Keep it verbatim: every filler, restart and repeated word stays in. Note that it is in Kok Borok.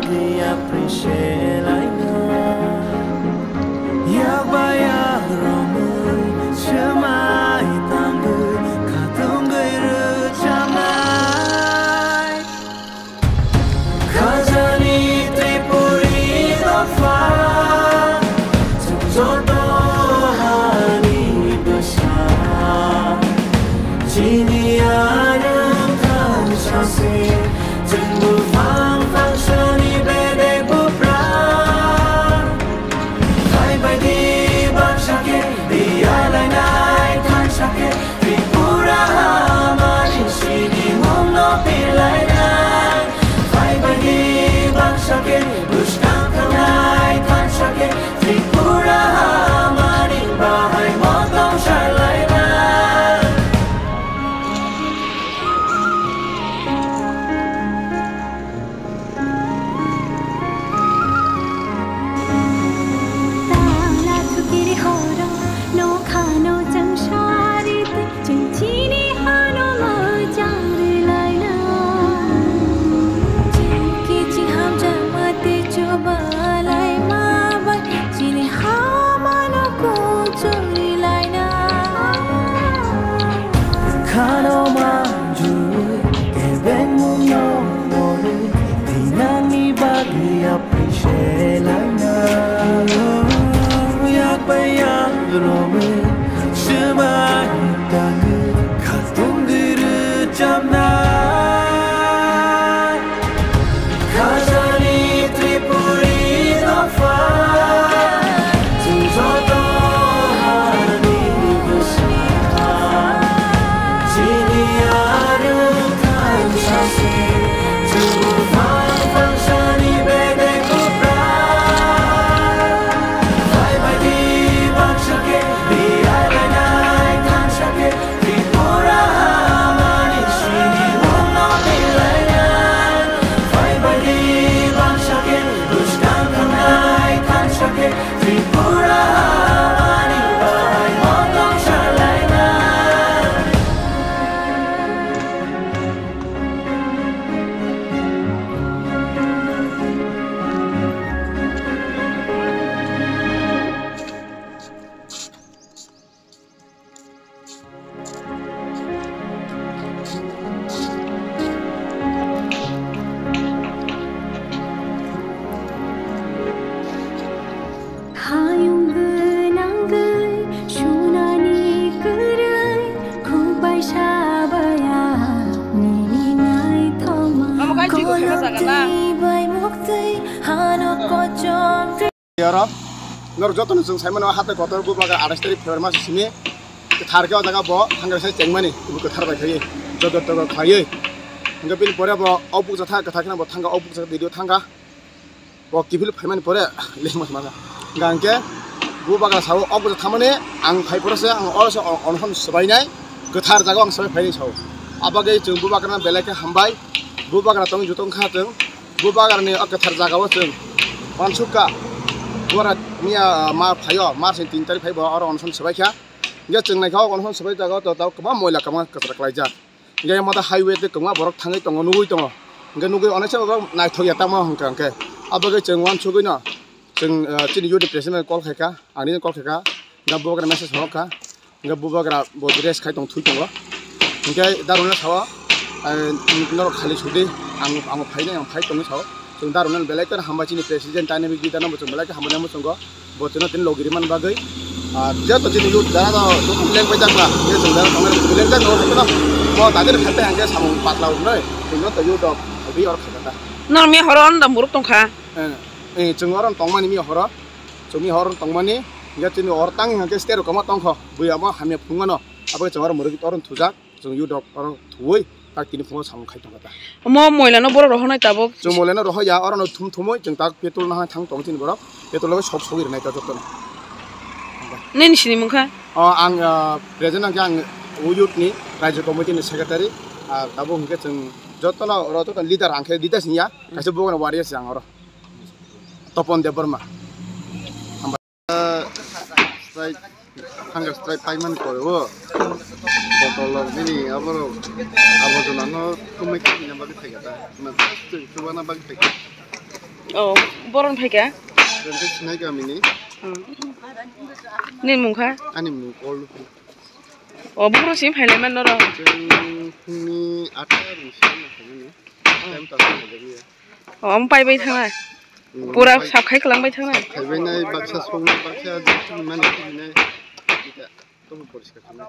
Yapri selaina, yakba yakromwi, swmai tangwi, khatungwi rwchapnai. Khajani Tripuri dopha, chwng joto hani bwsa. Chini yarwng thangsa se, chwng buphang phangsani bedek buphra. Phaibaidi baksa khe, biyalainai thansa khe, Tripura hamani sinimungno pirlainai. Phaibaidi baksa khe, bwskang thangnai thansa khe, Tripura hamani bahai motong sarlainai. Tala thukiri horo, nokhano chwng sari twi, chwng chini hano mwchang rwlaina. Chwng kichi hamjakma tei chubalai ma bai, chini hamano kuchuk rwlaina. Khano manjui, kebengmungno borwi, thinangni bagwi yapri selaina. Yakbai yakromwi, swmai tangwi, khatungwi rwchapnai. Khajani Tripuri dopha, chwng joto hani bwsa. Chini yarwng thangsa se, chwng buphang phangsani bedek buphra. Phaibaidi baksa khe, biyalainai thansa khe, Tripura hamani sinimungno pirlainai. Phaibaidi baksa khe, bwskang thangnai thansa khe, Tripura hamani bahai motong sarlainai. Hayung gwnangwi sunani kwrwi, khuk bai sabaya nini naithokma. Omo kai chikon thangna jaga na? Kolomtwi bai muktwi hano kochom. Oro norok jotono chwng sai mano, hatai kotor Bubagra athais tarik February mas simi kwthar khe o jaga bo thangkra sai chengmani, kwthar bai khaiwi, jodor todor khaiwi. Hwnkhe bini pore bo o bukcha thangkha, kwthar kheno bo thangkha, o bukcha video thangkha. Bo kiphil phaimani pore lengma sma kha. Hwnkhe Bubagra sao, o bukcha thangmani ang phai phoro se ang oro se onoson swbainai, kwthar jaga ang swbai phainai sao. Abagwi chwng Bubagrano belai khe hambai. Bubagra tong jutong kha chwng. Bubagrani o kwthar jagao chwng uansukha. Bora miya, ah, mar phaio, mar sini tin tarik phai bo oro onoson swbai kha. Hwnkhe chwng naikha o onoson swbai jagao to tao kwbangma moila kwbangma kwchar klaijak. Hwnkhe mata highway tei kwbangma borok thangwi tongo, nugwi tongo. Hwnkhe nugwi onaisa borok naithok ya tamo hwnkha hwnkhe. Abagwi chwng uansugwino chwng, ah, chini youth ni president bai call khaikha, ang nini call khaikha. Hwnkhe Bubagra message phunukha. Hwnkhe Bubagra bo rest khai tong, thwi tongo. Hwnkhe Darwin no sao, eh, norok khali sudi, ang, ang phainai, ang phai tongwi sao. Chwng Darwin no belai kheno hambai, chini president dynamic leader no bo chwng belai khe hambai nai muchungo. Bo chwngno tini logi rimani bagwi. Ah, joto chini youth jara no joto leng pai jakla, je chwng jara tongnai leng jak no, bo tadir khai pai hwnkhe samung patla wngnai. Chwng joto youth rok ri or khaikha ta. Nor mi horo no da muruk tongkha. Eh, eh, chwng oro tongmani mi horo. Chwng mi horo tongmani. Ya chini hor tang hwnkhe stero kama tongkho. Buya mo hamya phunukmano. Abo chwng oro muruk oro thujak. Chwng youth rok oro thuwi tak tini phungo samung khai tongkha ta. Omo moila no borok rohornai tabuk. Chwng moila no rohor ya, oro no thum thumwi chwng tak petrol no hai thang tong chini borok. Petrol no sok sogwi rwnai ta joto no. Nini sini mungkha? O ang, ah, present ang khe ang o youth ni Raijyo Committee ni secretary. Ah, tabuk hwnkhe chwng joto no oro joto leader ang khe leader sing ya. Kaisa bugo no warrior se ang oro. Topon Debbarma. Strike, hunger strike paimani pore o. Botol rok nini aborok aborjona no thumwi khe nina bagwi phaikha ta. Chubana bagwi phaikha. Oh, boron phaikha? Rengkhe Sinai gamini. Hmm. Nini mung kha? Ani mung Kol. Oh, buphuru simi phailai man noro? Chwng phungni atta ni simi phaimani. Time ta simi phaimani. Oh, omo paibai thangnai? Hmm, pura pai- sap khai kwlangbai thangnai? Sap khaibai nai, baksa songni, baksa jisini mani khibinai. Ita, tomo poriskar khainai.